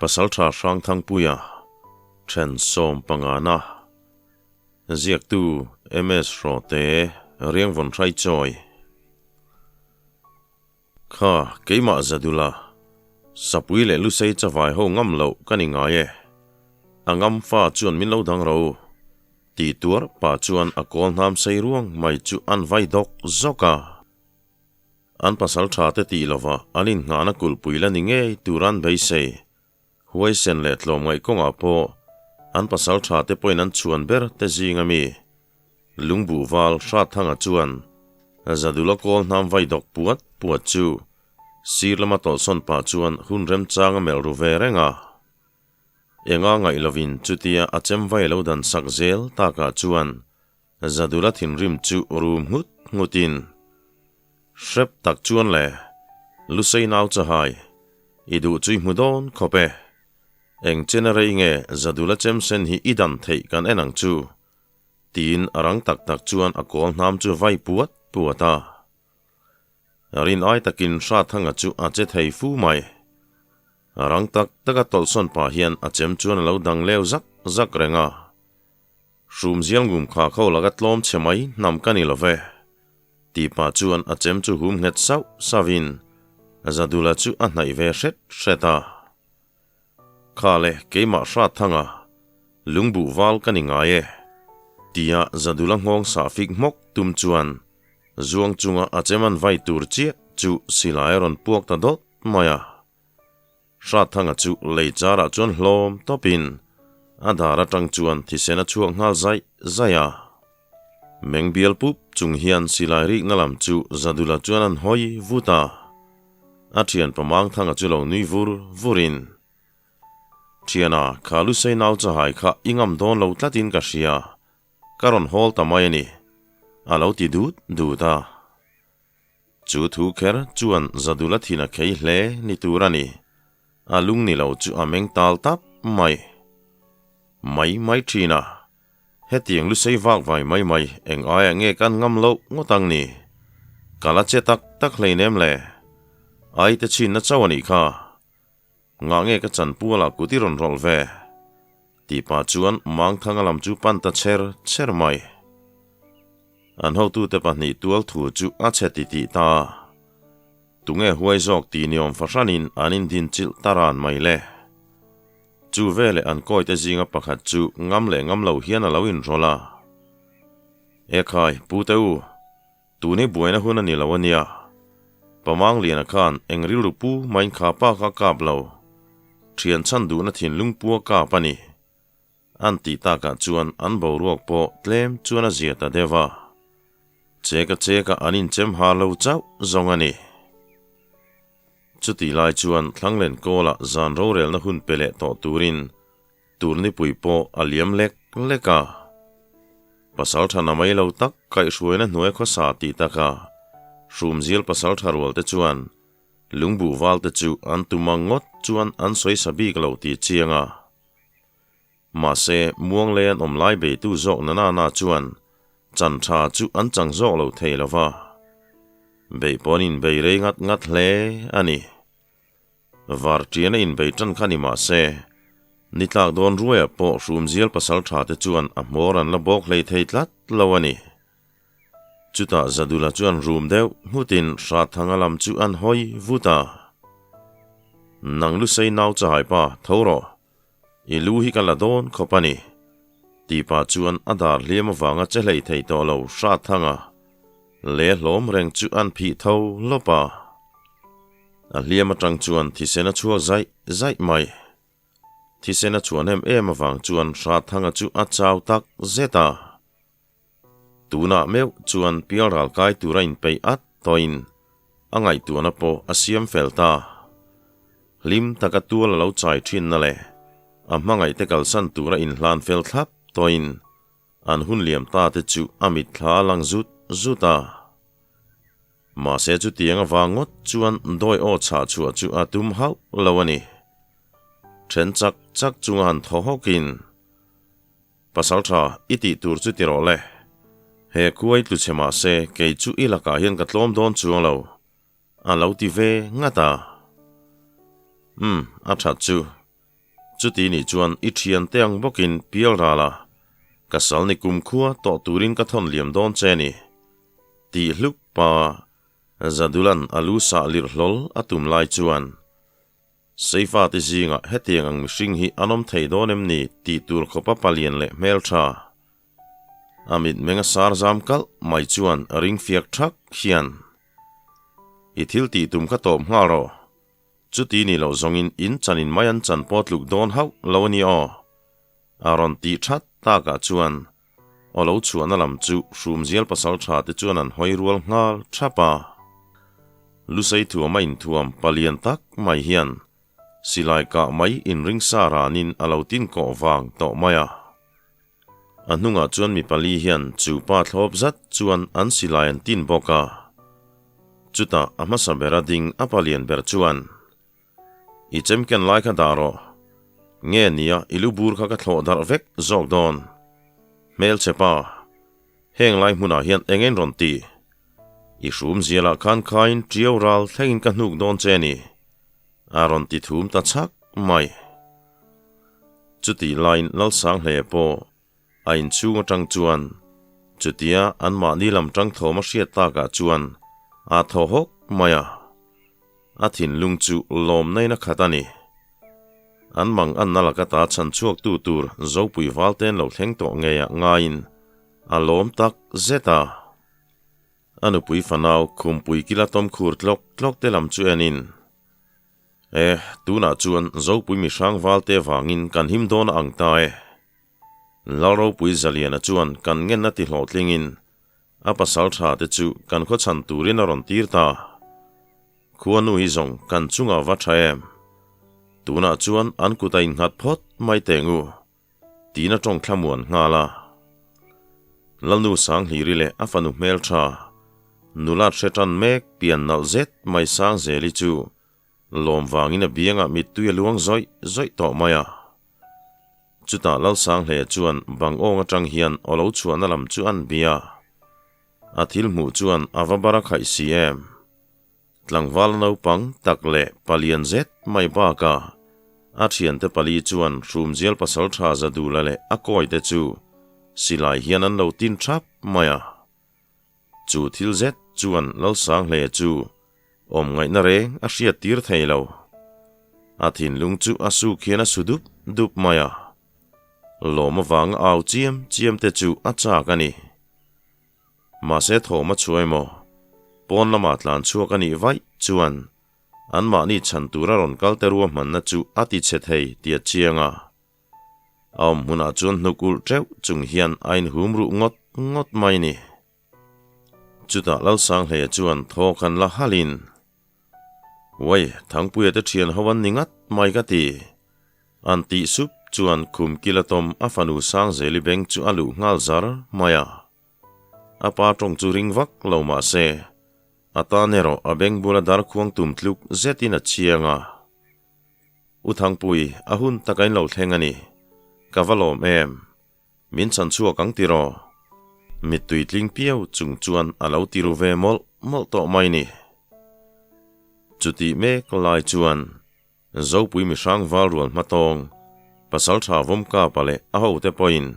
Pasaltha Hrangthangpuia, Then Sawmpangana, Ziaktu MS Hrawte, Riangvawn Hraichawi. Kha, keimah Zadula, Sapui leh Lusei chavai ho ngam loh ka ni ngai e. A ngam fa chuan min lo dang ro. Ti tuar pah chuan a kawl hnam sei ruang mai chu an vai dawk zawk a. An pasal tha te tih lova an inngahna kulhpui la ni ngei tur an beisei. Huaisen leh tlawmngaih kawngah pawh an pasal tha te pawhin an chhuan ber te zing a mi. Lungbuh val Hratthanga chuan Zadula kawl hnam vai dawk puat puat chu sir lama tawlhsawn pah chuan hun remchang a melh ru ve reng a. Enga ngaih lovin chutia a chem vai lo dan sak zel takah chuan Zadula thinrim chu rum nghut nghutin, Hrep tak chuan le, Lusei nau chahai, i duh chu i hmu dawn khawp e. Eng chena rei nge Zadula chem sen hi i dan theih kan en ang chu? tiin a rang tak tak chuan a kawl hnam chu vai puat puat a. Rin ai takin Hrathanga chu a che thei fu mai. A rang tak taka tawlhsawn pah hian a chem chuan a lo dang leu zak zak reng a. Hrum zial ngum kha kho laka tlawm chhe mai hnam ka ni lo ve, tih pah chuan a chem chu hum nghet sauh sauhin Zadula chu a hnaih ve hret hret a. Kha le keimah hrat thanga lungbuh val ka ni ngai e, tia Zadula nghawng sah fik hmawk tum chuan zuang chunga a chem an vai tur chiah chu silai a rawn puak ta dawt mai a. Hratthanga chu lei charah chuan hlawm tawpin a dar atang chuan thisen a chhuak nghal zaih zaih a. Meng bial pup chung hian silai rikna lam chu Zadula chuan an hawi vut a. A thian Pamangthanga chu lo nui vur vurin, Thiana, kha Lusei nau chahai kha i ngam dawn lo tlatin ka hria, ka rawn hawl ta mai a ni, a lo ti dut dut a. Chu thu kher chuan Zadula thin a khei hle ni tur a ni. A lung ni lo chu a meng tal tap mai. Mai mai thin a. Hetiang lusei vak vai mai mai eng aiah nge kan ngam loh ngawt ang ni. Ka la che tak tak hleinem le. Ai te chhinna chauh a nih kha. Ngah nge ka chanpualah kut i rawn rawlh ve? Tih pah chuan Mangthanga lam chu pan ta cher cher mai. An hotute pahnih tual thu chu a chhe ti tih ta. Tunge huai zawk tih ni awm fahranin an indin chilh ta ran mai le. Chu veleh an kawite zinga pakhat chu ngam leh ngam lo hian a lo inrawlh a. Ekhai, Pute u, Tun hi buaina hun a ni lo a nia. Pamang Liana khan eng rilru pu main kha pa kha kap lo. Thian chhan duhna thinlung pu a kap a ni. An tih takah chuan an boruak pawh tlem chuan a zia ta deuh a. Cheka cheka an inchem ha lo chauh zawng a ni. Chutih lai chuan Thlanglen kawlah zan rorelna hun pe leh tawh turin Turnipui pawh a liam lek lek a. Pasal tha na mai lo tak kaihhruaina hnuai khawsa tih taka Hrumzial pasal tha rual te chuan lungbuh val te chu an tum ang ngawt chuan an sawi sa bik lo tih chiang a. Mahse, Muanglei an awm lai beitu zawk na na na chuan chan tha chu an chang zawk lo thei lo va. Beih pawn inbei rei ngat ngat hle a ni. Var ṭian a inbei ṭan kha ni mah se, ni tlak dawn ruaiah pawh hrumzial pasal ṭha te chuan a hmawr an la bawk hlei thei tlat lo a ni. Chutah Zadula chuan rum deuh nghutin Hratthanga lam chu an hawi vut a. Nang Lusei nau chahai pa, tho rawh. I lu hi ka la dawn khawp a ni. Tih pah chuan a dar hliam avanga che hlei thei tawh lo Hratthanga leh hlawm reng chu an phih tho lawp a. A hliam atang chuan thisen a chhuak zaih zaih mai. Thisen a chhuah hnem em avang chuan Hratthanga chu a chau tak zet a. Tunah meuh chuan pialral kai tura inpeih at tawhin a ngaihtuahna pawh a siam fel ta. Hlim taka tual a lo chai thinna leh a hmangaihte kalsan tura inhlan fel thlap tawhin an hun liam ta te chu a mitthla a lang zut zut a. Mahse chutiang avang ngawt chuan dawi aw chhah chhuah chu a tum hauh lo a ni. Then chak chak chunga han thaw hawkin Pasal tha, i tih tur chu ti rawh le. He khuai tlu chhe mah se kei chu i lakah hian ka tlawm dawn chuang lo, a lo ti ve ngat a. Umm, a that chu. Chuti nih chuan i thiante ang bawkin pial ral a, ka sal ni kumkhua tawh turin ka thawn liam dawn che ni. Tih hluk pa Zadulan a lu sah lirh hlawl a tum lai chuan Seifa te zingah hetiang ang mihring hi an awm thei dawn em ni tih tur khawpa palian leh hmeltha. A mitmeng a sar zam kalh mai chuan a ring fiak thak hian, I thil tih tum kha tawp nghal rawh. Chuti ni loh zawngin in chanin mai an chan pawh tluk dawn hauh lo a ni aw. A rawn tih that takah chuan Aw lo chhuahna lam chu Hrumzial pasaltha te chuan an hawi rual nghal thap a. Lusei thuam a inthuam palian tak mai hian silai kah mai inringsa ranin a lo tin kawh vang tawh mai a. A hnungah chuan mi pali hian chu pa thlawp zat chuan an silai an tin bawk a. Chutah a hmasa bera ding a palian ber chuan, I chemken lai kha dah rawh. Nge nia i lu bur kha ka thlawh darh vek zawk dawn. Hmelchhe pa, heng lai hmunah hian eng en rawn ti? I hrum zialah khan khain ṭiau ral thlengin ka hnuk dawn che ni. A rawn ti thum ta chhak mai. Chutih laiin Lalsanghle pawh A inchhung atang chuan chutia anmahni lam tang thawm a hriat takah chuan aa thaw hawk mai a, a thinlung chu lawmnain a khat a ni. An mang anna laka ta chhan chhuaktu tur Zopui Valte'n lo thleng tawh ngeiah ngaiin a lawm tak zet a. A nupui fanau khumpui kila tawm khur tlawk tlawk te lam chu enin, E, tunah chuan Zopui mihrang Valte vangin kan him dawn a ang ta e. Lalropui Zaliana chuan kan ngenna ti hlawhtlingin a pasal tha te chu kan khaw chhan turin a rawn tir ta. Khuanu hi zawng kan chungah va tha em? Tunah chuan an kut a innghat phawt mai teng u, tiin a tawng thlamuan nghal a. Lalnu Sanghliri leh a fanu hmeltha, nulat hre tan mek pian nalh zet mai Sangzeli chu lawm vangin a biangah mittui a luang zawih zawih tawh mai a. Chutah Lalsanghlea chuan bang awng atang hian aw lo chhuahna lam chu an bia. A thil hmuh chuan a va bar a khaih si em? Tlangval naupang tak leh palian zet mai bakah a thiante pali chuan Hrumzial pasaltha Zadula leh a kawite chu silai hian an lo tin thap mai a. Chu thil zet chuan Lalsanghlea chu awm ngaihna reng a hriat tir thei lo. A thinlung chu a suk hian a su dup dup mai a. Lawm avanga au chiam chiam te chu a chak a ni. Mahse thawm a chhuah emaw, pawn lamah tlan chhuak a nih vaih chuan anmahni chhan tura rawn kal te ruahmanna chu a ti chhe thei tih a chiang a. A awm hmunah chuan hnuk ulh teuh chung hian a inhum ruh ngawt ngawt mai ni. Chutah Lalsanghleia chuan thaw khan la halhin, Uai, Thangpuia te thian ho an ni ngat mai ka ti. An tih sup chuan khum kila tawm a fanu Sangzeli beng chu a luh nghal zar mai a. A pa tawng chu ring vak lo mah se, a tan erawh a beng bula darkhuang tum tluk zetin a chiang a. U Thangpui, a hun taka in lo thleng a ni. Ka va lawm em? Min chhan chhuak ang tiraw? Mittui tling piau chung chuan a lo ti ru ve mawlh mawlh tawh mai ni. Chutih mek lai chuan Zopui mihrang val rual hmatawng, Pasaltha Vawmkapa leh a hote pawhin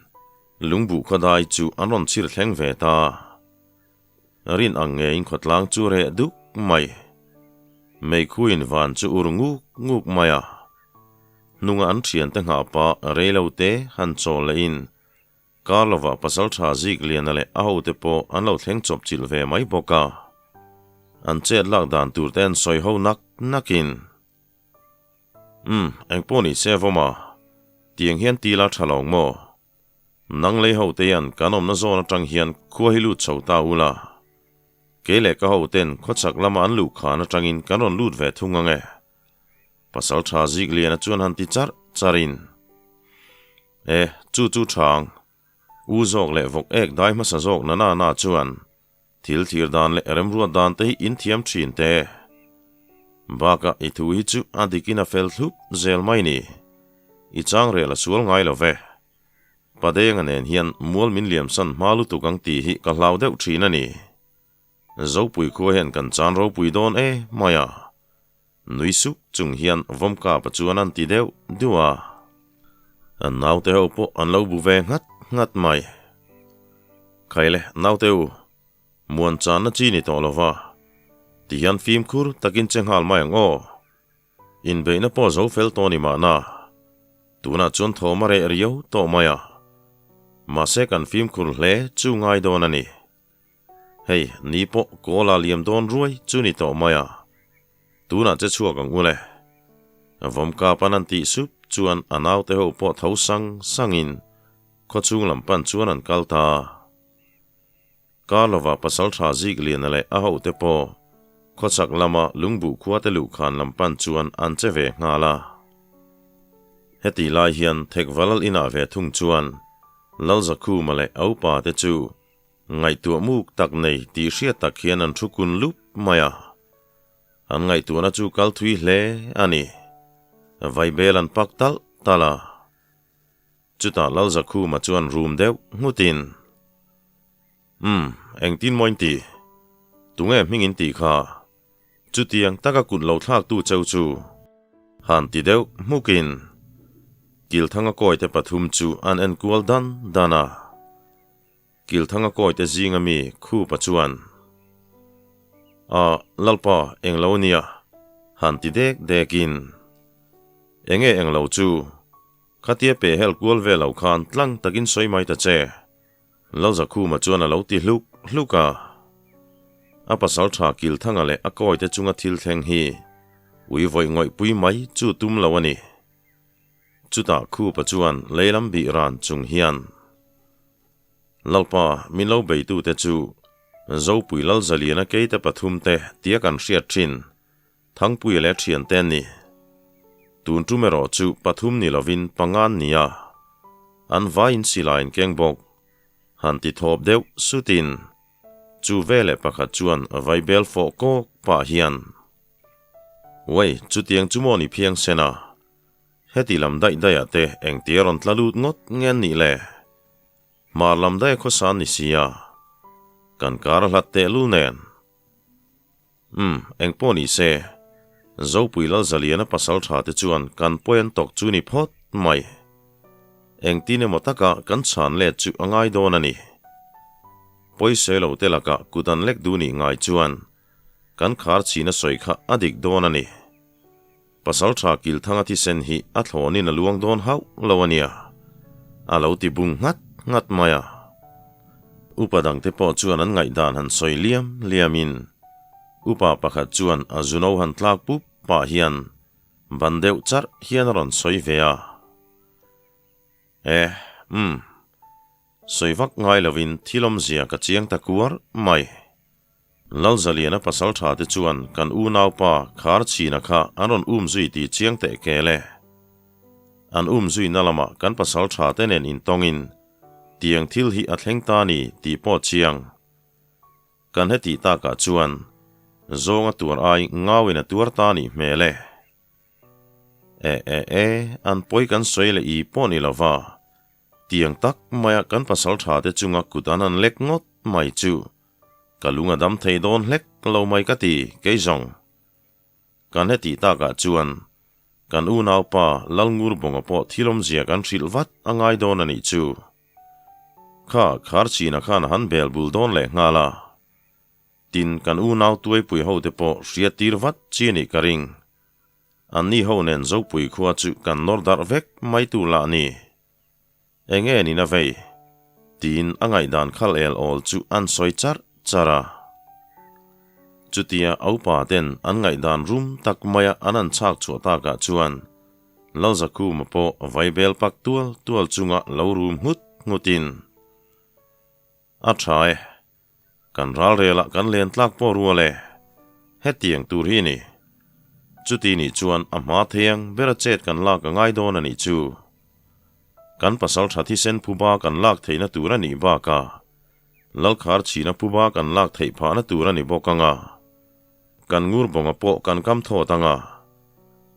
lungbuh khawdai chu an rawn chhir thleng ve ta. Rin ang ngeiin khawtlang chu reh duk mai. Meikhuin van chu ur nguk nguk mai a. Hnunga an thiante nghah pah rei lo te han chawl lehin kar lovah pasaltha Zikliana leh a hote pawh an lo thleng chawp chilh ve mai bawk a. An chet lak dan tur te an sawi ho nak nakin. Umm, engpawh ni se Vawma, tiang hian tila tha lo maw? Nang lei ho te hian kan awmna zawn atang hian khua hi lut chho ta ula. Kei leh ka ho ten khawchhak lama an luh khan atangin kan rawn lut ve thung ang e. Pasal tha zik liana chuan han ti charh charhin, E, chu chu tha ang. U zawk leh vawk ek dai hmasa zawk na na na chuan thil thlir dan leh remruat dan te hi in thiam thin te. Bakah i thu hi chu a dikin a fel thlup zel mai ni. I chang rel a sual ngai lo ve. Padenga nen hian mual min liamsan hma lutuk ang tih hi ka hlau deuh thin a ni. Zopui khua hian kan chan ropui dawn e mai a. Nui suk chung hian Vawmkapa chuan an ti deuh duh a. An naute ho pawh an lo bu ve nghat nghat mai. Khaile, naute u, muan channa chi ni tawh lova, tihian fimkhur takin che nghal mai ang aw. Inbeihna pawh zo fel tawh ni mahna, tunah chuan thawm a reh riau tawh mai a. Mahse kan fimkhur hle chu ngai dawn a ni. Hei, ni pawh kawl a liam dawn ruai chu ni tawh mai a. Tunah che chhuak ang u le. Vawmkap an an tih sup chuan a naute ho pawh tho sang sangin khawchhung lam pan chuan an kal ta. Kar lova pasaltha Zikliana leh a hote pawh khawchhak lama lungbuh khuate luhkhan lam pan chuan an che ve nghal a. Hetih lai hian Thekvalal inah ve thung chuan Lalzakhuma leh a upa te chu Ngaihtuah muk tak nei tih hriat tak hian an thu kun lup mai a. An ngaihtuahna chu kal thui hle a ni. Vaibel an pak talh talh a. Chutah Lalzakhuma chuan rum deuh nghutin, Umm, engtin maw in ti? Tunge hming in tih kha? Chutiang taka kut lo thlaktu cheu chu han ti deuh hmukin Kilthanga kawite pathum chu an enkual dan dan a. Kilthanga kawite zinga mi Khupa chuan, A, Lalpa, englo nia, han ti dek dekin, Enge englo chu, khatia pe hel kual ve lo khan tlang takin sawi mai ta che, Lalzakhuma chuan a lo ti hluk hluk a. A pasal tha Kilthanga leh a kawite chunga thil thleng hi ui vawih ngawih pui mai chu tum lo a ni. Chutah Khupa chuan leilam bih ran chung hian, Lalpa, min lo beitute chu Zopui Lalzaliana keite pathumte tia kan hriat thin, Thangpuia leh thiante an ni. Tun tum erawh chu pathum ni lovin panga an ni a, an vaiin silaiin keng bawk. Han ti thawp deuh sutin chu veleh pakhat chuan vaibel fawh kawk pah hian, Uai, chutiang chu maw ni phiang sen a? Heti lam daih daihah te engtia rawn tla lut ngawt nge an nih le? Hmar lam daih a khawsa an ni si a, kan kar a hlat tehlul nen. Umm, engpawh ni se, Zopui Lalzaliana pasal tha te chuan kan pawi an tawk chu ni phawt mai. Engtin emaw taka kan chhan let chu a ngai dawn a ni. Pawisawi lo te lakah kut an lek duh nih ngai chuan kan khar chhin a sawi kha a dik dawn a ni. Pasalṭha Kilthanga thisen hi a thlawnin a luang dawn hauh lo a nia, a lo ti bung nghat nghat mai a. Upa dangte pawh chuan an ngaihdan han sawi liam liamin upa pakhat chuan a zuno han tlak pup pah hian ban deuh charh hian a rawn sawi ve a. Eh, umm, sawi vak ngai lovin thil awmzia ka chiang ta kuar mai. Lalzaliana pasal tha te chuan kan unaupa Kharchhina kha an rawn um zui tih chiang teh kel e. An um zuina lamah kan pasal tha te nen intawngin tiang thil hi a thleng ta ni tih pawh chiang. Kan hetih takah chuan zawnga tuar ai ngauin a tuar ta nih hmel e. E e e, an pawi kan sawi leh i pawh ni lova. Tiang tak maia kan pasal tha te chunga kut an han lek ngawt mai chu ka lung a dam thei dawn hlek lo mai ka ti kei zawng. Kan hetih takah chuan kan unaupa Lalngur Bawnga pawh thil awmzia kan hrilh vat a ngai dawn a nih chu. Kha Kharchhina khan a han bel bul dawn leh nghal a. Tin, kan unau Tuaipui hote pawh hriattir vat chi a nih ka ring. Anni ho nen Zopui khua chu kan nawr darh vek mai tur lah ni. Eng nge nina vei? Tiin a ngaihdan khal el awl chu an sawi charh charh a. Chutia a upa ten an ngaihdan rum tak maia an han chhak chhuah takah chuan Lalzakhuma pawh vaibel pak tual tual chunga lo rum nghut nghutin, A tha e. Kan ral relah kan len tlak pawh rual e. Hetiang tur hi ni. Chuti nih chuan a hma theiang bera chet kan lak a ngai dawn a nih chu. Kan pasal tha thisen phuba kan lak theihna tur a nih bakah Lalkhar chhina phuba kan lak theih phahna tur a ni bawk ang a. Kan ngur bawnga pawh kan kam thawt ang a.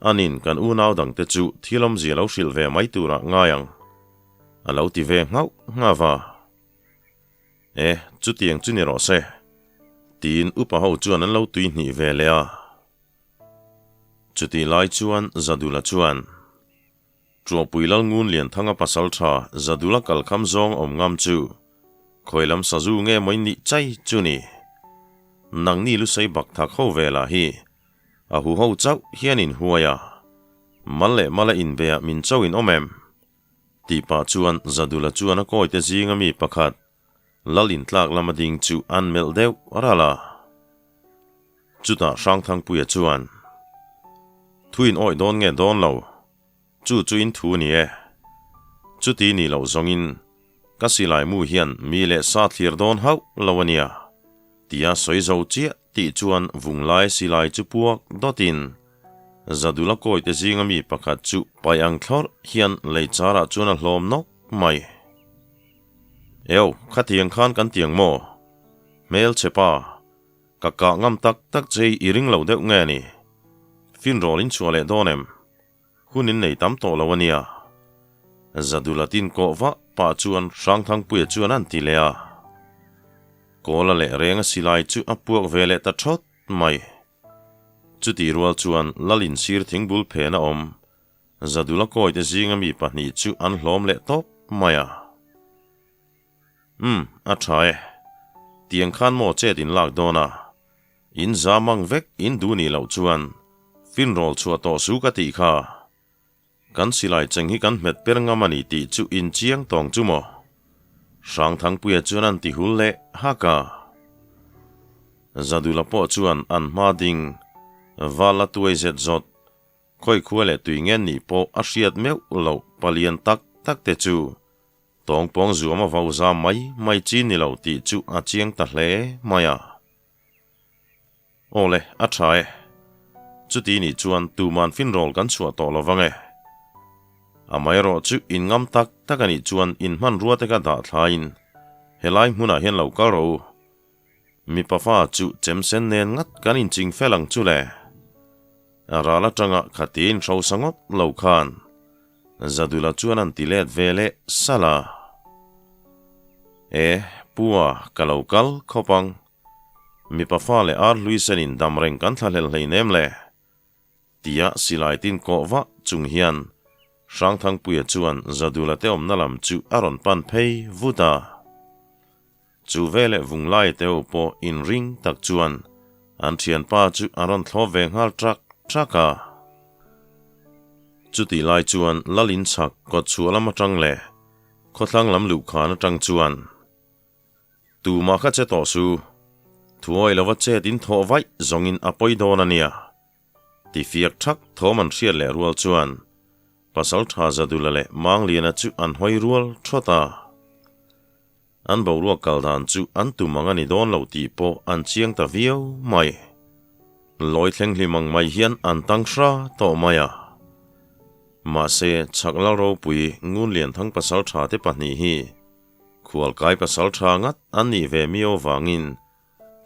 Anin kan unau dangte chu thil awmzia lo hrilh ve mai turah ngai ang. A lo ti ve nghauh nghauh a. E, chutiang chu ni rawh se, tiin upa ho chuan an lo tui hnih ve leh a. Chutih lai chuan Zadula chuan. Ṭuahpui Lal Ngun Lianthanga pasalṭha Zadula kalkham zawng awm ngam chu khawi lam sazu nge maw in nih chai chu ni? Nangni lusei bak thak ho ve lah hi a hu ho chauh hian in huai a, mal leh mala inbeah min cho in awm em? Tih pah chuan Zadula chuan a kawite zinga mi pakhat Lal intlak lama ding chu an melh deuh ral a. Chutah Hrangthangpuia chuan, Thu in awih dawn nge dawn lo, chu chu in thu ni e. Chuti ni loh zawngin ka silai mu hian mi leh sa thlir dawn hauh lo a nia, tia sawi zo chiah tih chuan vunglai silai chu puak dawtin Zadula kawite zinga mi pakhat chu paih ang thlawrh hian lei charah chuan a hlawm nawk mai. Eo, khatiang khan kan tiang maw? Hmel che pa, ka kah ngam tak tak che i ring lo deuh nge ni? Finrawl in chhuah leh dawn em? Hun in nei tam tawh lo a nia. Zadula tin kawh vah pah chuan Hrangthangpuia chuan a han ti leh a. Kawla leh renga silai chu a puak ve leh ta thawt mai. Chutih rual chuan Lalin sir thingbul phen a awm Zadula kawite zinga mi pahnih chu an hlawm leh tawp mai a. Umm, a tha e. Tiang khan maw chet in lak dawn a? In za mang vek in duh nih loh chuan finrawl chhuah tawh su ka tih kha. Kan silai cheng hi kan hmet per ngam a ni tih chu in chiang tawng chu maw? Hrangthangpuia chuan an ti hul leh hak a. Zadula pawh chuan an hma ding val la tuai zet zawt Khawi khua leh tui nge nih pawh a hriat meuh loh palian tak tak te chu tawngpawng zuam a vau za mai mai chi ni lo tih chu a chiang ta hle mai a. Aw le, a tha e. Chuti nih chuan tuman finrawl kan chhuah tawh lo vang e. Amaherawh chu in ngam tak tak a nih chuan in hmanrua te ka dah thlaiin helai hmunah hian lo kal rawh u. Mipa fa chu chemsen nen ngat kan inching fel ang chu le. A ral atanga khati in hrosa ngawt lo khan Zadula chuan an ti let ve leh salh a. E, Pua, ka lo kal khawp ang. Mipa fa leh ar hlui sen in dam reng kan thlahlel hleinem le. Tia silai tin kawh vah chung hian Hrangthangpuia chuan Zadula te awmna lam chu a rawn pan phei vut a. Chu veleh Vunglai te ho pawh inring tak chuan an thianpa chu an rawn thlawp ve nghal trak trak a. Chutih lai chuan Lal inchhak kawtchhuah lam atang leh khawthlang lam luhkhan atang chuan Tumah kha che tawh su, thuawi lova chet in thawh vaih zawngin a pawi dawn a nia. Ti fiak thak thawm an hriat leh rual chuan Pasaltha Zadula leh Mangliana chu an hawi rual thawt a. An boruak kal dan chu an tum ang a ni dawn lo tih pawh an chiang ta viau mai. Lawi thleng hlim ang mai hian an tang hra tawh mai a. Mahse, chhak lal ropui Ngunlianthang pasaltha te pahnih hi khualkai pasaltha ngat an nih ve miau vangin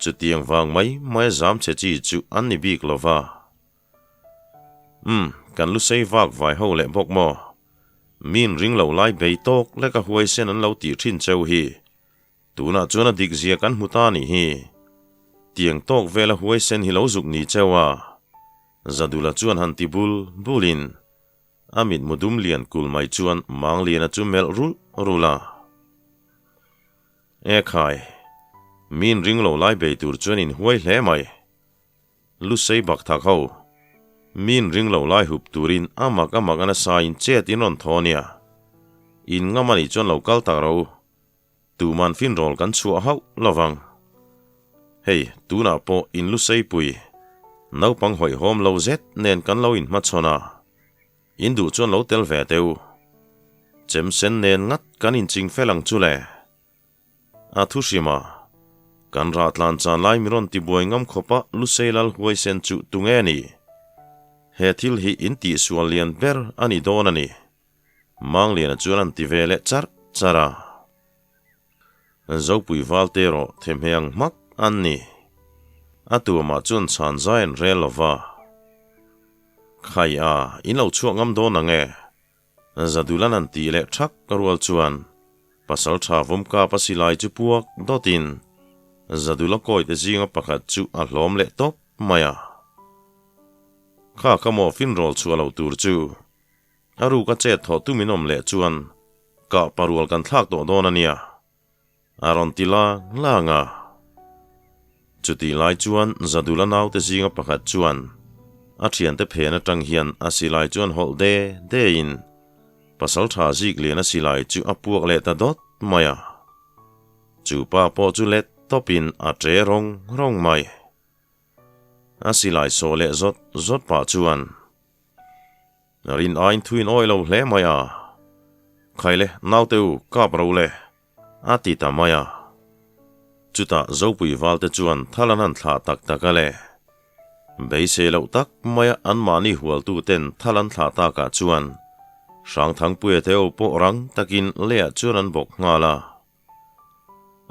Chutiang vang mai mai a zam che chi chu an ni bik lo va. Umm, kan lu sei vak vai ho leh bawk maw? Min ring lo lai bei tawk lek a huaisen an lo tih thin cheu hi. Tunah chuan a dik zia kan hmu ta nih hi. Tiang tawk vel a huaisen hi lo zuk ni cheu a. Zadula chuan han ti bul bul in a mitmu dum lian kul mai chuan Mangliana chu melh rulh rulh a. E khai, min ring lo lai bei tur chuan in huai hle mai. Lusei bak thak ho, min ring lo lai hup turin a mak a mak a nasa in chet in rawn thaw nia. In ngam a nih chuan lo kal tak ro, tuman finrawl kan chhuah hauh lo vang. Hei, tunah pawh in lusei pui, naupang hawihhawm lo zet nen kan lo inhmachhawn a. In duh chuan lo tel ve teh u. Chem sen nen ngat kan inching fel ang chu le. A thu hrim a, kan rah tlan chan lai mi rawn tibuai ngam khawpa Lusei lal huaisen chu tunge ni? He thil hi in tihsual lian ber a ni dawn a ni. Mangliana chuan an ti ve leh charh charh a. Zopui valte erawh themheh ang hmak an ni. A tuamah chuan chhan zai an rel lo va. Khai a, in lo chhuak ngam dawn ang e. Zadulan an tih leh thak rual chuan pasal tha vawmkap a silai chu puak dawtin Zadula kawite zinga pakhat chu a hlawm leh tawp mai a. Kha ka maw finrawl chhuah lo tur chu. A ruk a chet thawh tu min awm leh chuan kah parual kan thlak tawh dawn a nia, a rawn ti lang lang a. Chutih lai chuan Zadula naute zinga pakhat chuan a thiante phen atang hian a silai chuan hawlh de de in pasaltha zik lian a silai chu a puak leh ta dawt mai a. Chu pa pawh chu let tawpin a tre rawng rawng mai. A silai sawh leh zawt zawt pah chuan Rin aiin thuin awih lo hle mai a. Khaile naute u kap ro le a ti ta mai a. Chutah Zopui valte chuan thal an han thlah tak tak a le. Beisei loh tak maia anmahni hualtuten thal an thlah takah chuan Hrangthangpuia te ho pawh rang takin leiah chuan an bawk nghal a.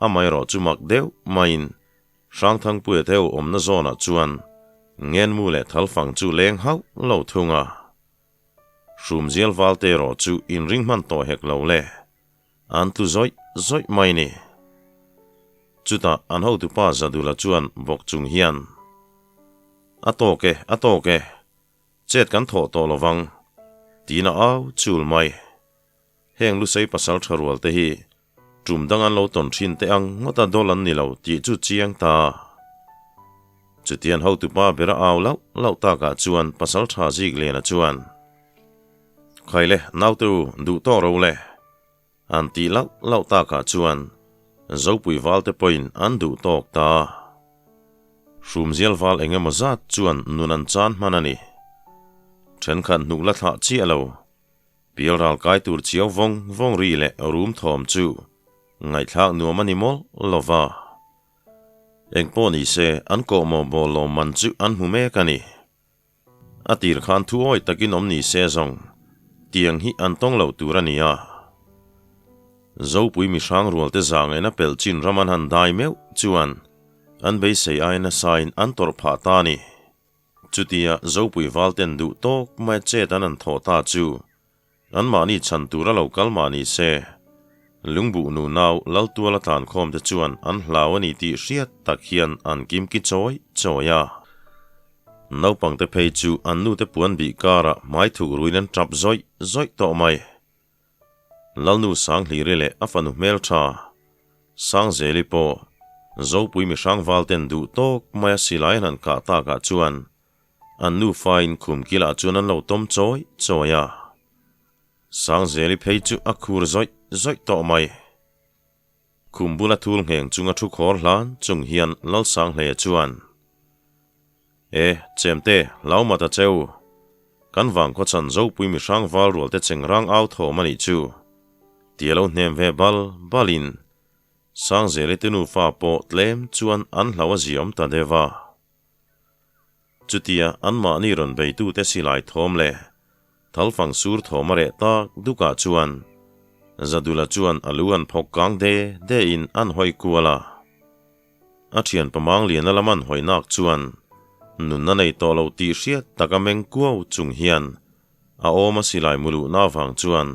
Amaherawh chu mak deuh maiin Hrangthangpuia te ho awmna zawnah chuan ngenmu leh thalfang chu leng hauh lo thung a. Hrumzial valte erawh chu inring hman tawh hek lo le. An tlu zawih zawih mai ni. Chutah an hotupa Zadula chuan bawk chung hian, A tawk e, a tawk e, chet kan thawh tawh lo vang, tiin a au chul mai. Heng Lusei pasal tha rual te hi tum dang an lo tawn thin teh ang ngawt a dawl an ni lo tih chu chiang ta. Chutian hotupa ber a au lauh lauh takah chuan pasal tha Zikliana chuan, Khaile, naute u, duh tawk ro le. An tih lauh lauh takah chuan Zopui valte pawhin an duh tawk ta. Hrumzial val eng emaw zat chuan nun an chan hman a ni. Thenkhat hnuk la thlah chiah lo. Pial ral kai tur chiau vawng vawng ri leh rum thawm chu ngaihthlak nuam a ni mawlh lo va. Engpawh ni se an kawhmawh bawl lawmman chu an hmu mek a ni. A tir khan thu awi takin awm ni se zawng, tiang hi an tawng lo tur a ni a. Zopui mihrang rualte zangaihna pelh chin ram an han dai meuh chuan an beisei aia nasain an tawrh phah ta a ni. Chutia Zopui valten duh tawk mai chet an han thawh ta chu Anmahni chhan tura lo kal mah ni se, Lungbuh nu nau Laltuala tlankhawm te chuan an hlau a ni tih hriat tak hian an kimki chawi chawi a. Naupangte phei chu an nute puan bih karah hmai thuk ruin an tap zawih zawih tawh mai. Lalnu Sanghliri leh a fanu hmeltha Sangzeli pawh Zopui mihrangval ten duh tawk maia silai an han kah takah chuan An nufain khum kilah chuan an lo tawm chawi chawi a, Sangzeli phei chu a khur zawih zawih tawh mai. Khum bula thul ngheng chunga thu khawr hlan chung hian Lalsanghleia chuan, E, chemte, hlau mat a cheu. Kan vang khaw chan Zopui mihrang val rualte chengrang au thawm a nih chu, tia lo hnem ve bal balin Sangzeli te nufa pawh tlem chuan an hlau a ziawm ta deuh a. Chutia anmahni rawn beitute silai thawm leh thalfang sur thawm a reh tak dukah chuan Zadula chuan a lu an phawk kang de de in an hawi kual a. A thian pamang liana lam an hawi nak chuan nunna nei tawh lo tih hriat taka meng kuau chung hian a awm a silai muluhna avang chuan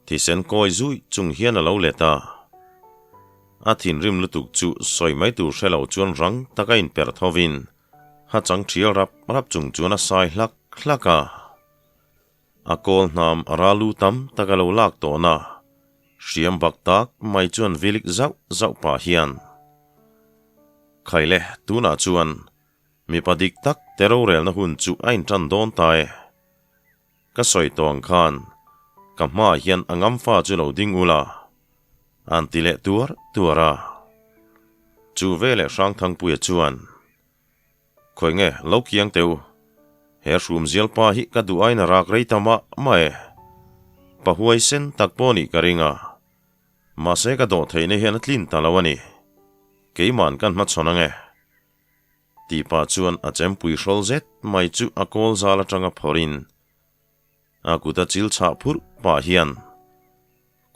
thisen kawi zuih chung hian a lo let a. A thinrim lutuk chu sawi mai tur hre lo chuan rang taka inperh thovin ha chang thial rap rap chung chuan a sai hlak hlak a. A kawl hnam a ral lu tam tak a lo lak tawhna hriam bak tak mai chuan vilik zauh zauh pah hian, Khaile, tunah chuan mipa dik tak te rorelna hun chu a intan dawn ta e. Ka sawi tawh ang khan ka hmaah hian a ngam fa chu lo ding ula, an ti leh tuar tuar a. Chu veleh Hrangthangpuia chuan, Khawi nge lo kiang teh u, he hrumzial pa hi ka duh aiin a rak rei ta mah mah e. Pa huaisen tak pawh nih ka ring a, mahse ka dawh theihna hian a tlin ta lo a ni. Keima'n kan hmachhawn ang e. Tih pah chuan a chempui hrawl zet mai chu a kawl zal atanga phawrhin a kut a chil chhah phurh pah hian,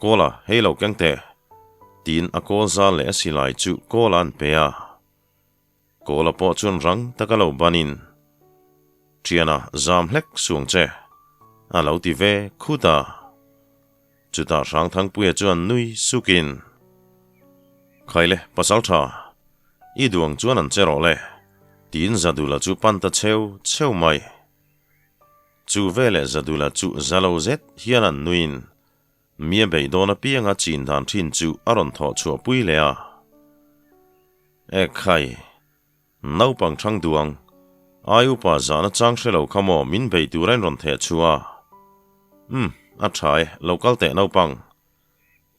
Kawla, hei lo keng teh, tiin a kawl zal leh a silai chu Kawla an pe a. Kawla pawh chuan rang taka lo banin, Thiana, zam hlek suang che, a lo ti ve khut a. Chutah Hrangthangpuia chuan nui sukin, Khaile, Pasaltha, i duang chuan an che rawh le, tiin Zadula chu pan ta cheu cheu mai. Chu veleh Zadula chu za lo zet hian an nuin mi a beidawn apianga chin dan thin chu a rawn thawh chhuah pui leh a. Ekhai! Naupang thang duang, ai upa zahna chang hre lo kha maw min bei tura in rawn theh chhuah a? Umm, a tha e, lo kal teh naupang.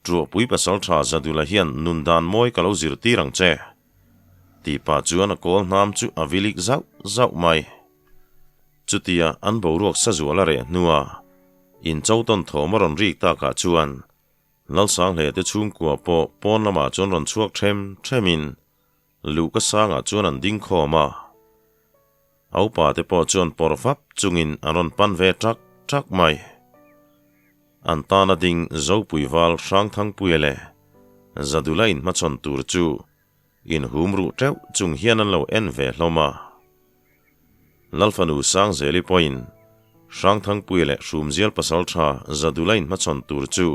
Ṭuahpui pasal tha Zadula hian nun dan mawi ka lo zirtir ang che, tih pah chuan a kawl hnam chu a vilik zauh zauh mai. Chutia an boruak sazual a reh hnua incho tawn thawm a rawn rik takah chuan Lalsanghleh te chhungkua pawh pawn lamah chuan rawn chhuak ṭhem ṭhemin Luhka sangah chuan an ding khawm a, a upa te pawh chuan pawr fap chungin an rawn pan ve ṭak ṭak mai. An tana ding Zopui val Hrangthangpuia leh Zadula inhmachhawn tur chu inhum ruh ṭeuh chung hian an lo en ve hlawm a. Lalfanu Sangzeli pawhin Hrangthangpuia leh Hrumzial pasalṭha Zadula inhmachhawn tur chu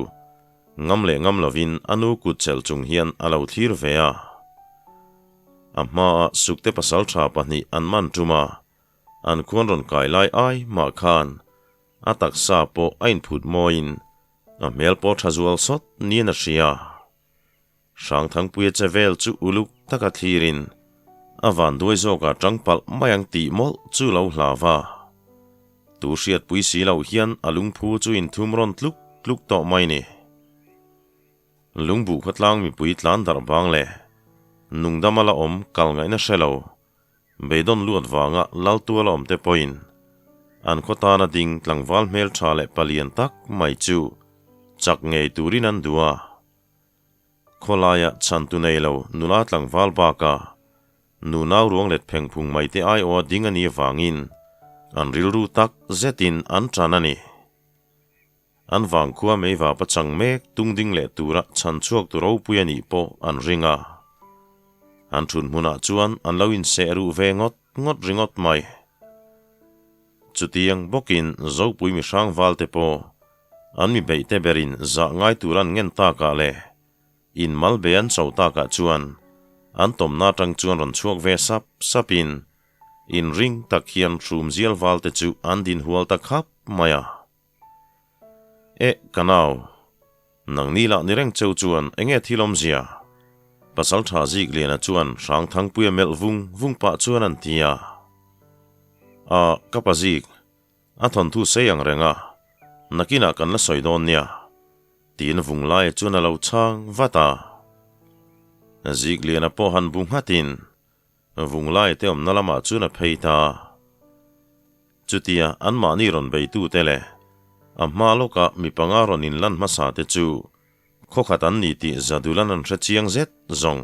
Ngam leh ngam lovin a nu kut chelh chung hian a lo thlir ve a. A hmaa Sukte pasalṭha pahnih an man ṭum a, an khuan rawn kai lai ai mah khan a taksa pawh a inphut mawiin a hmel pawh ṭha zual sawt niin a hria. Hrangthangpuia che vel chu uluk taka thlirin a vanduai zawkah ṭang palh mai ang tih mawlh chu lo hlau a. Tu hriatpui si loh hian a lungphu chu inthum rawn tluk tluk tawh mai ni. Lungbuh khawtlang mipui tlan darh bang leh nungdama la awm kal ngaihna hre lo, beidawn luat vanga laltual a awmte pawhin an khaw tana ding tlangval hmeltha leh palian tak mai chu chak ngei turin an duh a. Khawlaia chhantu nei lo nula tlangval bakah nu nau ruang let pheng phung mai te aiawha ding a nih avangin an rilru tak zetin an tan a ni. An vangkhua meiva pachang mek tung ding leh tura chhan chhuak tu ropui a nih pawh an ring a. An thun hmunah chuan an lo inseh ruh ve ngawt ngawt ringawt mai. Chutiang bawkin Zopui mihrang valte pawh An mi beihte berin zah ngai tur an ngen takah leh in mal be an cho takah chuan an tawmna atang chuan rawn chhuak ve sap sapin inring tak hian hrum zial valte chu an din hual ta khap mai a. Eh, ka nau, nangni lah ni reng cheu chuan enge thil awmzia? Pasaltha Zikliana chuan Hrangthangpuia melh vung vung pah chuan an ti a. Ah, ka pa Zik, A thawnthu sei ang reng a, nakinah kan la sawi dawn nia, tiin Vunglaia chuan a lo chhang vat a. Zikliana pawh han bu nghatin Vunglaia te awmna lamah chuan a phei ta a. Chutia anmahni rawn beitute leh a hma lawka mi panga rawn inlan hmasa te chu khawkhat an ni tih Zadulan an hre chiang zet zawng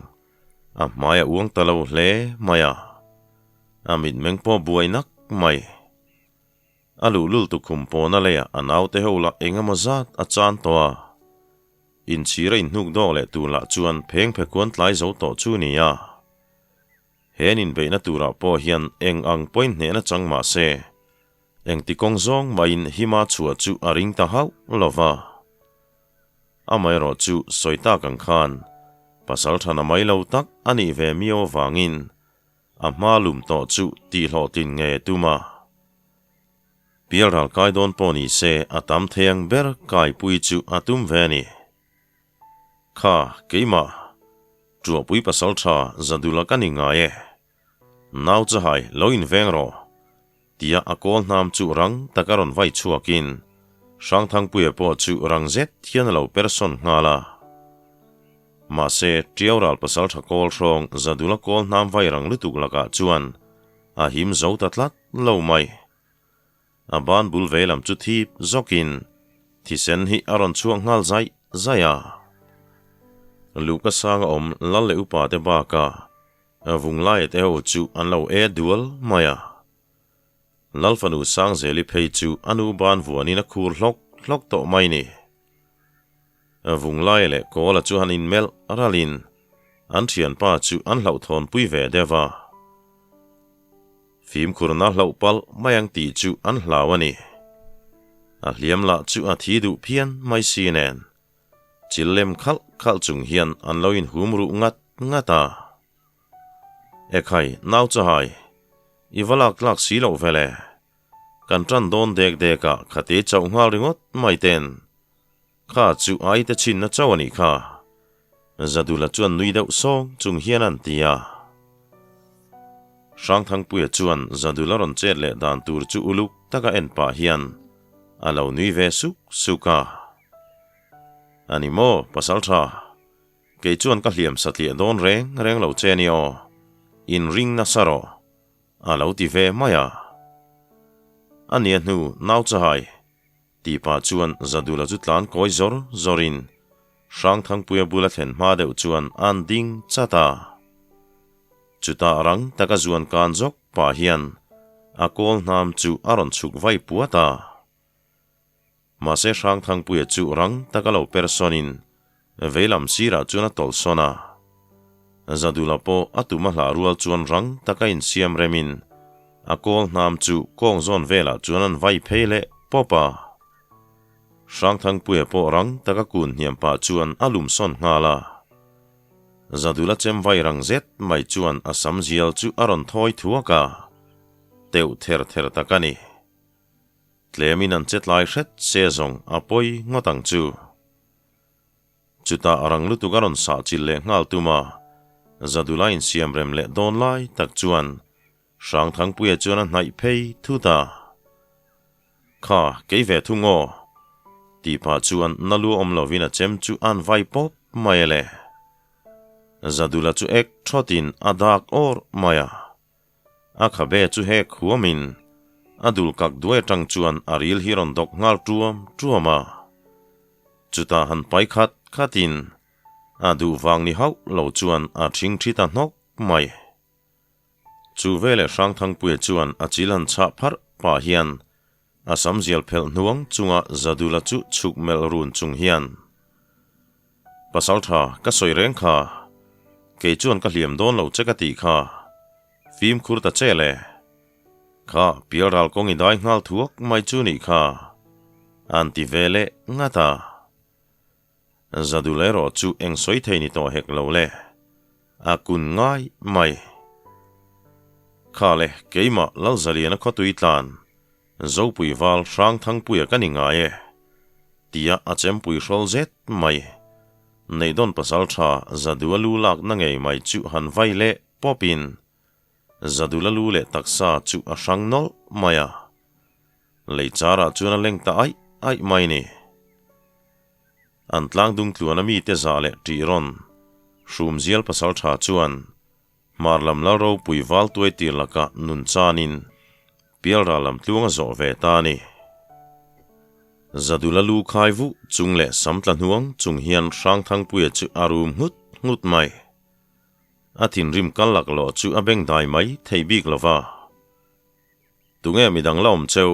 a hmai a uang ta lo hle mai a. A mitmeng pawh buai nak mai. A luhlul tukhum pawna leiah a naute ho lah eng emaw zat a chan tawh a. Inchhir a inhnuk dawk leh tur lah chuan pheng phe kuan tlai zo tawh chu ni a. He an inbeihna turah pawh hian eng ang pawhin hnehna chang mah se, engti kawng zawng mahin hima chhuah chu a ring ta hauh lo va. Amaherawh chu sawi tak ang khan pasal thana mai lo tak a nih ve miau avangin A hma lum tawh chu tihhlawhtlin nge tum a? Pial ral kai dawn pawh ni se a tam thei ang ber kaipui chu a tum ve a ni. Kha, keimah, Ṭuahpui pasal ṭha Zadula ka ni ngai e. Nau chahai lo inveng rawh, tia a kawl hnam chu rang taka rawn vai chhuakin Hrangthangpuia pawh chu rang zet hian a lo persawn nghal a. Mahse, Ṭiau ral pasalṭha kawl hrawng Zadula kawl hnam vai rang lutuk lakah chuan a him zo ta tlat lo mai. A ban bul vei lam chu thip zawkin thisen hi a rawn chhuak nghal zaih zaih a. Luhka sanga awm lal leh upa te bakah Vunglaia te ho chu an lo e dual mai a. Lal fanu Sangzeli phei chu a nu ban vuanin a khur hlawk hlawk tawh mai ni. Vunglaia leh Kawla chu han inmelh ralin an thianpa chu an hlauhthawnpui ve deuh a. Fimkhurna hlauh palh mai ang tih chu an hlau a ni. A hliam lah chu a thi duh phian mai si nen. Chil lem khalh khalh chung hian an lo inhum ruh ngat ngat a. Ekhai, nau chahai, i va lak tlak si loh vele. Kan ṭan dawn dek dek a, khate chauh nghal ringawt mai ten. Kha chu ai te chhinna chauh a nih kha. Zadula chuan nui deuh sawng chung hian a an ti a. Hrangthangpuia chuan Zadula rawn chet leh dan tur chu uluk taka en pah hian a lo nui ve suk suk a. A ni maw, Pasalṭha? Kei chuan ka hliam satliah dawn reng reng lo che ni aw. Inring nasa rawh. A lo ti ve mai a. A nia hnu nau chahai tih pah chuan Zadula chu tlan kawi zawr zawrin Hrangthangpuia bula thlen hma deuh chuan a'n ding chat a. Chutah rang taka zuan kan zawk pah hian a kawl hnam chu a rawn chhuk vai puat a. Mahse Hrangthangpuia chu rang taka lo per sawnin veilam sirah chuan a tawlh sawn a. Zadula pawh a tum a hlah rual chuan rang taka insiam remin a kawl hnam chu kawng zawn velah chuan an vai phei leh pawp a. Hrangthangpuia pawh rang taka kun hniam pah chuan a lum sawn nghal a. Zadula chem vai rang zet mai chuan a sam zial chu a rawn thawi thuak a, teuh ther ther tak a ni. Tlemin an che tlai hret se zawng a pawi ngawt ang chu. Chutah rang lutuk a rawn sah chilh leh nghal tum a, Zadula insiam rem leh dawn lai tak chuan Hrangthangpuia chuan a hnaih phei thut a. Kha, kei ve thung aw, tih pah chuan na lu awm lovin a chem chu a'n vai pawp mai a le. Zadula chu ek thawtin a dak awr mai a. A khabe chu hek huamin a dul kak duai atang chuan a ril hi rawn dawk nghal tuam tuam a. Chutah han pai khat khatin a duh vang ni hauh lo chuan a thing thi ta hnawk mai. Chu veleh Hrangthangpuia chuan a chil han chhah pharh pah hian a sam zial phelh hnuang chunga Zadula chu chhuk melh run chung hian, Pasaltha, ka sawi reng kha, kei chuan ka hliam dawn lo che ka tih kha, fimkhur ta che le. Kha, pialral kawng i dai nghal thuak mai chu nih kha, an ti ve leh ngat a. Zadul erawh chu eng sawi thei ni tawh hek lo le, a kun ngai mai. Kha le, keimah Lalzaliana khawtui tlan, Zopui val Hrangthangpuia ka ni ngai e, tia a chempui hrawl zet mai. Neihdawn pasaltha Zadua lu lakna ngei mai chu han vai leh pawpin Zadula lu leh taksa chu a hrang nawlh mai a. Lei charah chuan a leng ta aih aih mai ni. An tlang dung tluan a mite zah leh ṭih rawn Hrumzial pasalṭha chuan Hmar lam lal ropui val tuai tir lakah nun chanin pialral lam tluang a zawh ve ta a ni. Zadula lu khai vuh chung leh sam tla hnuang chung hian Hrangthangpuia chu a rum nghut nghut mai. A thinrim kal laklawh chu a beng dai mai thei bik lo va. Tunge midang la awm cheu?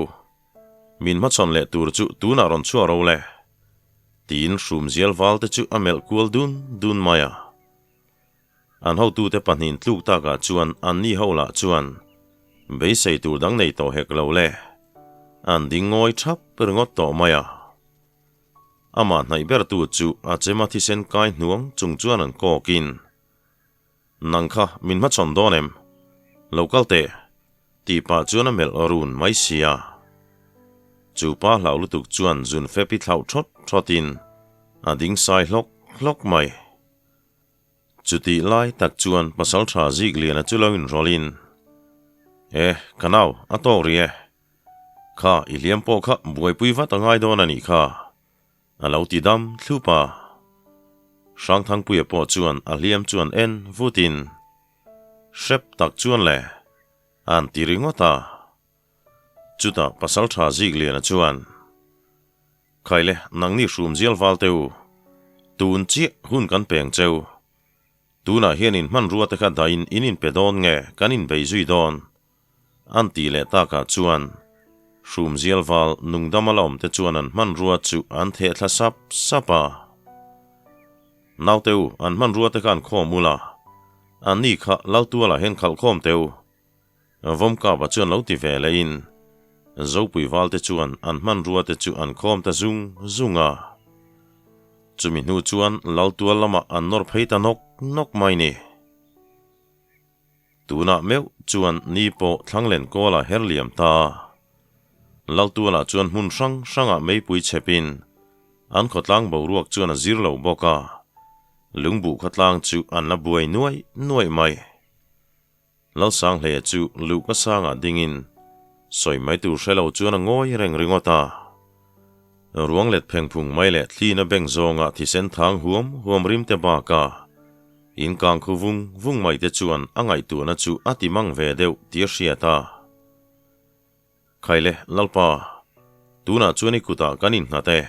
Min hmachhawn leh tur chu tunah rawn chhuah ro le? Tiin Hrumzial valte chu a melh kual dun dun mai a. An hotute pahnihin tluk takah chuan anni ho lah chuan beisei tur dang nei tawh hek lo le. An ding ngawi thap ringawt tawh mai a. Amah hnaih bertu chu a chema thisen kai hnuang chung chuan an kawkin, Nang kha min hmachhawn dawn em? Lo kal teh, tih pah chuan a melh run mai sia. Chu pa hlau lutuk chuan zun fep i thlauh thawt thawtin a ding sai hlawk hlawk mai. Chutih lai tak chuan pasaltha Zikliana chu lo inrawlhin, E, ka nau, a tawk rih e. Kha, i hliam pawh kha buaipui vat a ngai dawn a nih kha. A lo ti dam thlup a. Hrangthangpuia pawh chuan a hliam chuan en vutin, Hrep tak chuan le, a'n ti ringawt a. Chutah Pasaltha Zikliana chuan, Khaile, nangni hrum zial val teh u, tun chiah hun kan peng cheu. Tunah hian in hmanrua te kha dahin in inpe dawn nge kan inbei zui dawn? An tih leh takah chuan Hrumzial val nungdama la awmte chuan an hmanrua chu an theh thla sap sap a. Naute u, an hmanrua te kha an khawm ul a, anni kha Laltualah hian khalh khawm teh u. Vawmkapa chuan lo ti ve lehin Zopui valte chuan an hmanrua te chu an khawm ta zung zung a. Chumi hnu chuan Laltual lamah an nawr phei ta nawk nawk mai ni. Tunah meuh chuan ni pawh Thlanglen kawla her liam ta. Laltualah chuan hmun hrang hrangah meipui chhepin an khawtlang boruak chuan a zir lo bawk a, lungbuh khawtlang chu an la buai nuai nuai mai. Lalsanghleia chu luhka sangah dingin sawi mai tur hre lo chuan a ngawi reng ringawt a. Ruang let phengphung mai leh thlina beng zawnga thisen thang huam huam rim te bakah in kang khu vung vung mai te chuan a ngaihtuahna chu a ti mang ve deuh tih a hriat a. Khaile, Lalpa, tunah chuan i kutah kan innghat e.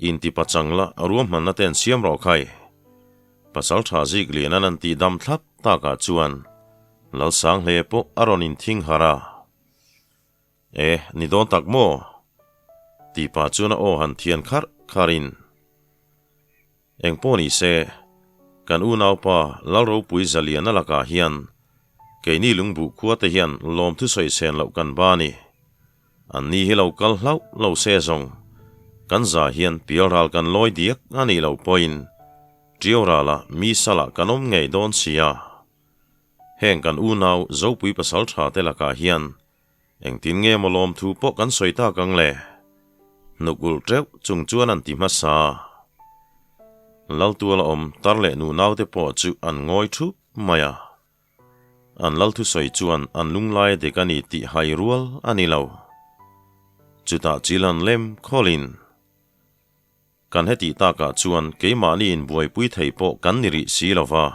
Intipa chang la, ruahmanna te an siam rawh khai. Pasal tha zik lian an an tih dam thlap takah chuan Lalsanghle pawh a rawn inthing harh a. E, ni dawn tak maw? Tih pah chuan a aw han thian kharh kharhin. Engpawh ni se, kan unaupa Lalropui Zaliana lakah hian keini lungbuh khuate hian lawmthu sawi sen loh kan ba a ni. Anni hi lo kal hlauh lo se zawng, kan za hian pialral kan lawi diak a nih loh pawhin Ṭiau ralah mi salah kan awm ngei dawn si a. Heng kan unau Zopui pasalṭha te lakah hian Engtin nge maw lawmthu pawh kan sawi tak ang le? Hnuk ulh teuh chung chuan an ti hmasa. Laltuala awm tar leh nu naute pawh chu an ngawi thup mai a. An lal thusawi chuan an lunglai a dek a ni tih hai rual a ni lo. Chutah chil an lem khawlin. Kan hetih takah chuan keimahni inbuaipui thei pawh kan ni rih si lo va.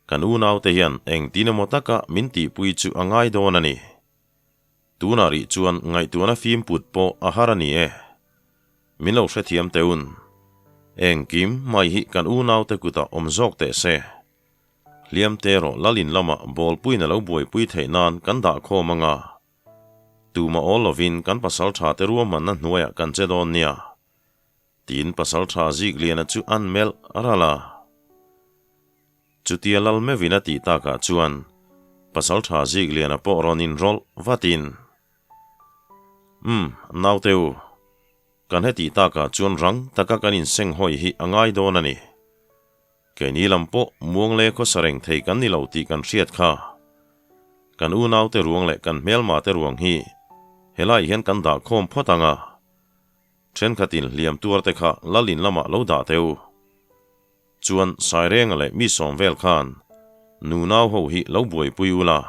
Kan unaute hian engtin emaw taka min tihpui chu a ngai dawn a ni. Tunah rih chuan ngaihtuahna fim put pawh a har a ni e. Min lo hrethiam teh un. Engkim mai hi kan unaute kutah awm zawk teh se. Hliamte erawh Lalin lamah bawlpuiin a lo buaipui theih nan kan dah khawm anga. Tumah awl lovin kan pasal tha te ruahmanna hnuaiah kan che dawn nia, tiin pasal tha Zikliana chu an melh ral a. Chutia lal meuhin a tih takah chuan pasal tha Zikliana pawh rawn inrawlh vatin, Umm, naute u, kan hetih takah chuan rang taka kan insenghawi hi a ngai dawn a ni. Keini lam pawh muang leh khawsa reng thei kan ni lo tih kan hriat kha. Kan unaute ruang leh kan hmelmate ruang hi helai hian kan dah khawm phawt ang a. Thenkhatin hliam tuarte kha Lalin lamah lo dah teh u. Chuan Sairenga leh mi sawm vel khan nunau ho hi lo buaipui u la.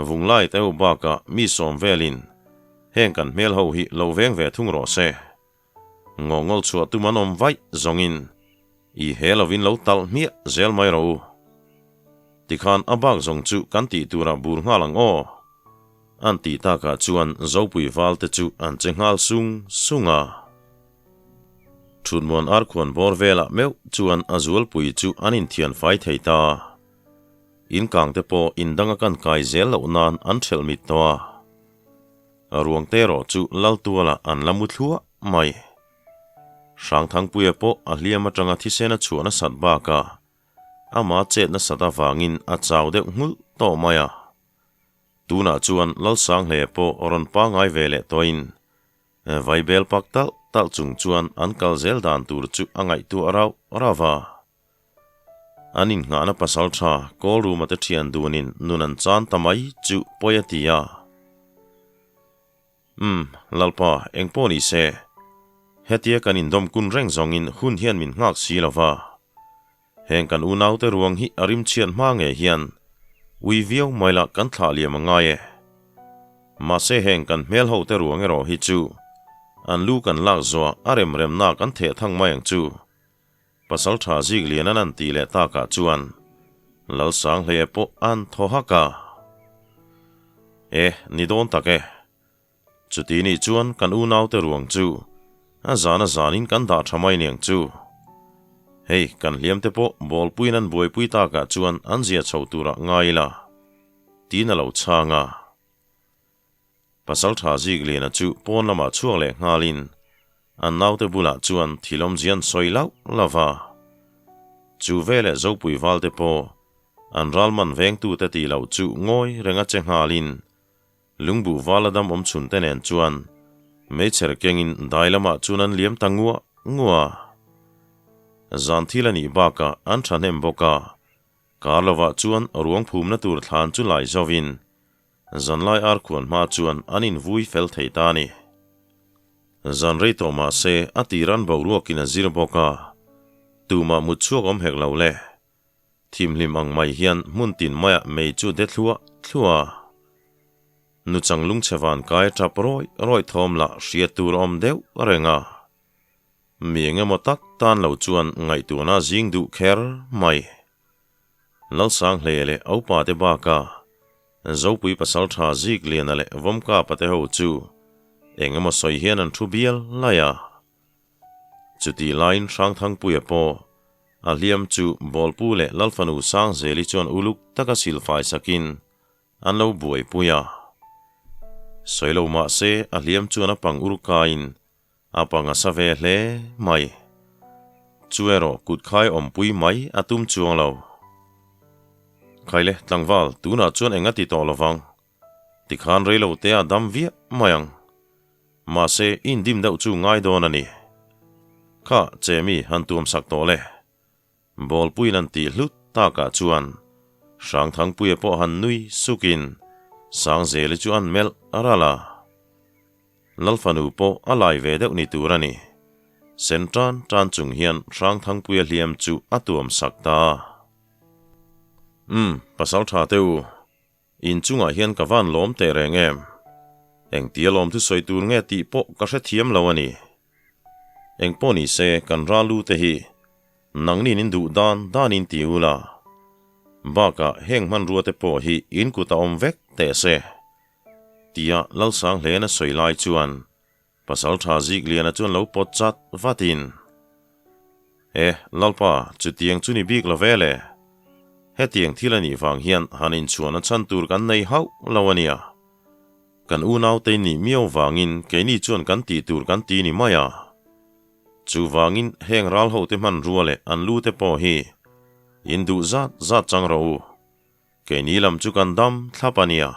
Vunglai te ho bakah mi sawm velin heng kan hmel ho hi lo veng ve thung rawh se. Ngawngawl chhuah tum an awm vaih zawngin i he lovin lo talh hmiah zel mai rawh u. Tikhan a bak zawng chu kan tih turah bur nghal ang aw. An tih takah chuan Zopui val te chu an che nghal sung sung a. Thutmuan arkhuan bawr velah meuh chuan a zualpui chu an inthian fai thei ta. In kang te pawh in danga kan kai zel loh nan an ṭhelh mit tawh a. Ruang te erawh chu Laltualah an la mu thluah mai. Hrangthangpuia pawh a hliam aṭanga thisen a chhuah nasat bakah ama chet nasat avangin a chau deuh nghulh tawh mai a. Tunah chuan Lalsanghle pawh rawn pangai ve leh tawhin Vaibel pak talh talh chung chuan an kal zel dan tur chu a ngaihtuah rauh rauh a. An innghahna pasal tha Kawlruma te thian dunin nun an chan ta mai chu pawi a ti a. Umm, Lalpa, eng pawh ni se, hetia kan indawm kun reng zawngin hun hian min nghak si lo va. Heng kan unaute ruang hi a rimchhiat hma ngei hian ui viau mai lah kan thlah liam a ngai e. Mahse heng kan hmel hote ruang erawh hi chu an lu kan lak zuah a remremna kan theh thang mai ang chu. Pasal tha zik lian an an tih leh takah chuan Lalsanghleia pawh an thaw hak a. E, ni dawn tak e. Chuti nih chuan kan unaute ruang chu a zan a zanin kan dah tha mai niang chu. Hei, kan hliamte pawh bawlpuiin an buaipui takah chuan an zia chho turah ngai ila, tiin a lo chhang a. Pasalṭha Zikliana chu pawn lamah chhuak leh nghalin an naute bulah chuan thil awmzia an sawi lauh lauh va. Chu veleh Zopui valte pawh an ralman vengtute tih loh chu ngawi renga che nghalin lungbuh vala dam awm chhunte nen chuan meichher kengin dai lamah chuan an liam ta nguah nguah a. Zan thil a nih bakah an ṭhahnem bawk a, kar lovah chuan ruang phumna tur thlan chu lai zovin. Zanlai arkhuan hma chuan an invui fel thei ta a ni. Zan rei tawh mah se a tir an boruakin a zir bawk a, tumah mut chhuak awm hek lo le. Thimhlim ang mai hian hmun tin maiah mei chu de thluah thluah a. Nuchang lungchhe van kai tap rawih rawih thawm lah hriat tur a awm deuh reng a. Mi eng emaw tak tan lo chuan ngaihtuahna a zing duh kher mai. Lalsanghle leh Aupa te bakah Zopui pasaltha Zikliana leh Vawmkapa te ho chu eng emaw sawi hian an thu bial lai a. Chutih laiin Hrangthangpuia pawh a hliam chu Bawlpu leh Lalfanu Sangzeli chuan uluk taka silfai sakin An lo buaipui a. Sawi lo mah se a hliam chuan a pang ur kaiin a pang a sa ve hle mai. Chu erawh kut khai awmpui mai a tum chuang lo. Khaile, tlangval, tunah chuan eng a ti tawh lovang. Tikhan rei lo te a dam viah mai ang. Mahse, i indim deuh chu ngai dawn a ni. Kha, Chemi, han tuam sak tawh le. Bawlpuiin an tih hlut takah chuan Hrangthangpuia pawh han nui sukin Sangzeli chu an melh a ral a. Lalfanu pawh a lai ve deuh ni tur a ni. Sen tan tan chung hian Hrangthangpuia hliam chu a tuam sak ta a. Umm, pasal tha teh u, in chungah hian ka van lawm teh reng em? Engtia lawm thusawi tur nge tih pawh ka hrethiam lo a ni. Eng pawh ni se kan ral lu te hi nangnin in duh dan dan in ti ula. Bakah heng hmanrua te pawh hi in kut a awm vek teh se. Tia Lalsanghlena sawi lai chuan Pasaltha Zikliana chuan lo pawt chat vatin, E, Lalpa, chutiang chu ni bik lo ve le. Hetiang thil a nih vang hian han inchhuahna chhan tur kan nei hauh lo a nia. Kan unaute nih miau vangin keini chuan kan tih tur kan ti ni mai a. Chuvangin heng ral hote hmanrua leh an lu te pawh hi in duh zat zat chang rawh u. Keini lam chu kan dam thlap a nia,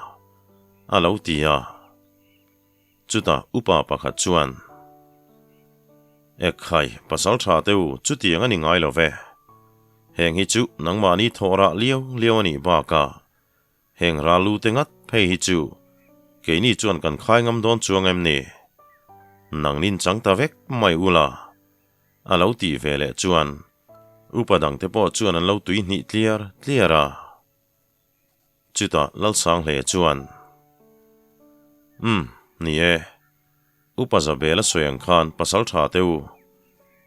a lo ti a. Chutah upa pakhat chuan, Ekhai, pasal tha te u, chutiang a ni ngai lo ve. Heng hi chu nangmahni thawh rah liau liau a nih bakah Heng ral lu te ngat phei hi chu keini chuan kan khai ngam dawn chuang em ni? Nangnin chang ta vek mai ula a lo tih ve leh chuan upa dangte pawh chuan an lo tui hnih tliar tliar a. Chutah Lalsanghlei chuan, Umm, ni e. Upa Zabel a sawi ang khan pasal tha teh u,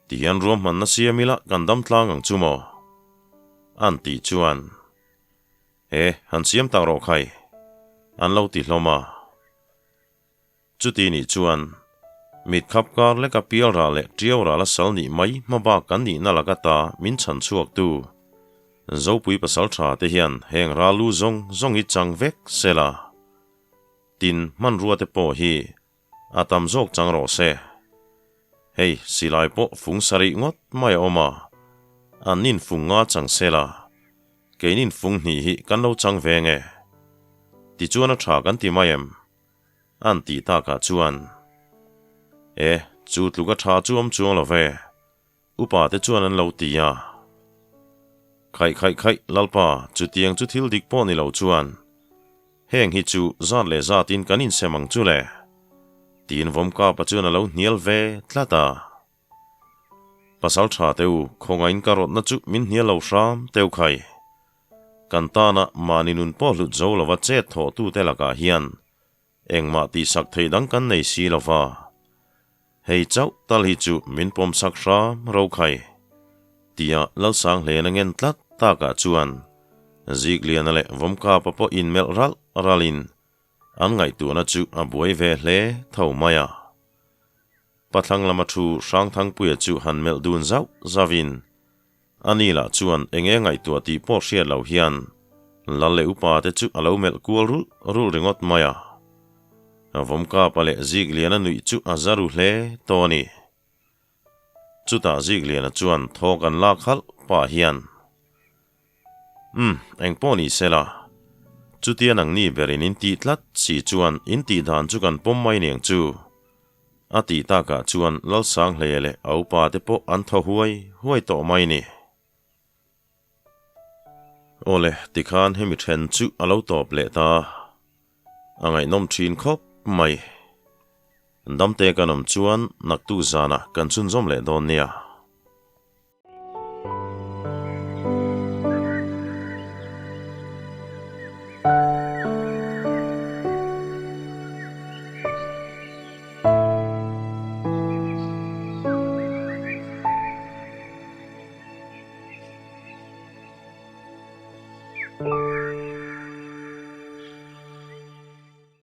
tihian ruahmanna siam ila kan dam tlang ang chu maw? An tih chuan. E, han siam tak rawh khai, an lo ti hlawm a. Chuti nih chuan, mit khap kar leka pial ral leh tiau ral a sal nih mai hma bak kan nihna laka ta min chhan chhuak tu Zopui pasal tha te hian heng ral lu zawng zawng hi chang vek se la. Tin, hmanrua te pawh hi a tam zawk chang rawh se. Hei, silai pawh fung sarih ngawt mai a awm a, an nin fung nga chang se la, keinin fung hnih hi kan lo chang ve nge? Tichuan a tha kan ti mai em? An tih takah chuan, E, chu tluk a tha chu awm chuang lo ve. Upa te chuan an lo ti a. Khaih khaih khaih Lalpa, chutiang chu thil dik pawh ni lo chuan heng hi chu zat leh zatin kan insem ang chu le, tiin Vawmkapa chuan a lo hnial ve tlat a. Pasal tha te u, khawngaihin ka rawtna chu min hnial lo hram teu khai. Kan tana mahni nun pawh hlut zo lova chet thawhtute lakah hian Engmah tihsak theih dang kan nei si lo va, hei chauh tal hi chu min pawmsak hram ro khai, tia Lalsanghlen a ngen tlat takah chuan Zikliana leh Vawmkapa pawh inmelh ralh ralhin an ngaihtuahna chu a buai ve hle tho mai a. Pathlang lama thu Hrangthangpuia chu han melh dun zauh zauhin Ani lah chuan eng e ngaihtuah tih pawh hriat loh hian Lal leh upa te chu a lo melh kual rulh rulh ringawt mai a. Vawmkapa leh Zikliana nuih chu a za ru hle tawh a ni. Chutah Zikliana chuan thawk an lak halh pah hian, Umm, eng pawh ni sela, chutia nangni berin in tih tlat si chuan in tih dan chu kan pawm mai niang chu. A tih takah chuan Lalsanghleia leh a upa te pawh an thaw huai huai tawh mai ni. Awle, tikhan hemi then chu a lo tawp leh ta. A ngaihnawm thin khawp mai. Damte kan awm chuan naktuk zanah kan chhunzawm leh dawn nia.